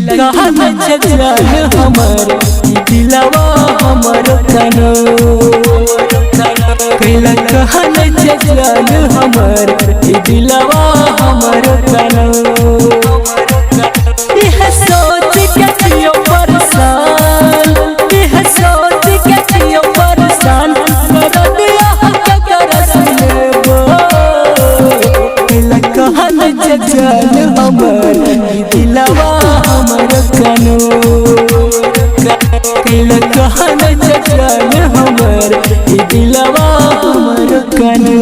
कहल जान हमर दिलवा हमर कनो। कैला कहल जान हमर दिलवा हमर कनो। यह सोच के जियो परेशान, यह सोच के जियो परेशान, दर्दिया ककर सुनेबो। कैला कहल जान हमर दिलवा हमर कनो। कैला कहल जान हमर दिलवा हमर कनो।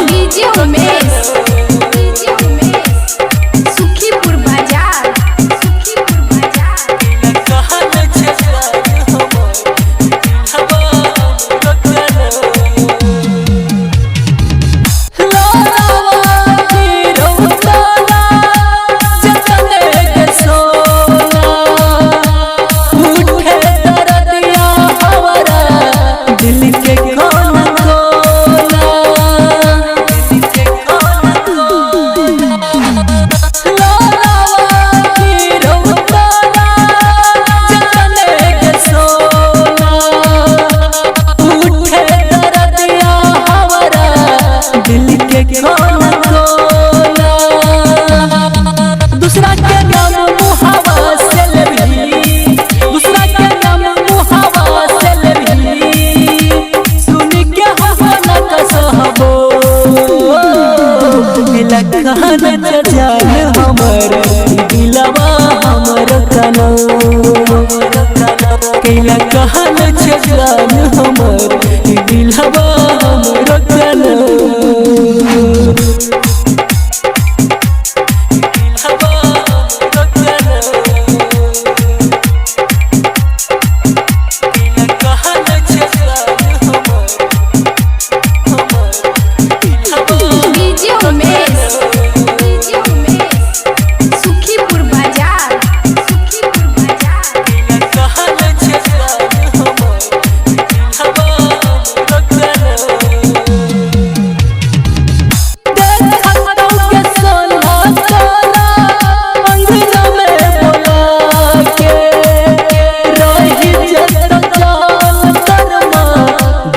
डीजे उमेश, डीजे उमेश, सुखीपुर बाजार, सुखीपुर बाजार। दिल के कौन कोना, दिल के कौन कोना। दूसरा के नाम मुहावा से लेबही, दूसरा के नाम मुहावा से लेबही, सुन के हम न कसहबो। कैला कहल जान हमर दिलवा हमर कनो। कैला कहल जान हमर दिलवा हमर कनो। डीजे उमेश, डीजे उमेश, सुखीपुर बाजार, सुखीपुर बाजार।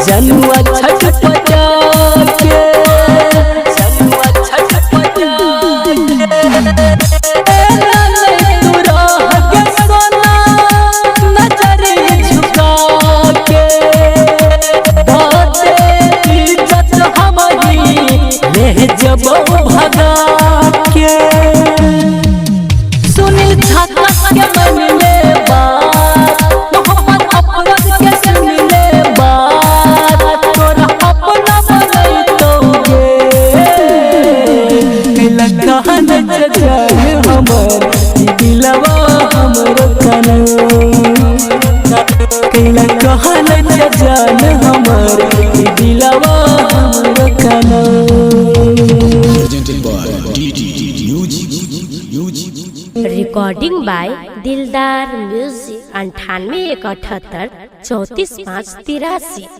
जनुआ छटपटा के, जनुआ छटपटा के, तू रह के सोना नजर झुका के, बाते इज्जत हमारी ले जबो भगा के। सुनील छाता के मन ले बात, मोहम्मद अफरोज के सुन ले बात, तोरा अपना बनैतो गे। कैला कहल जान हमर दिलवा हमर कनो। कैला कहल जान हमर दिलवा हमर कनो। Presented by DD Music Music. Recording by Dildar music 98 178 34 5 83।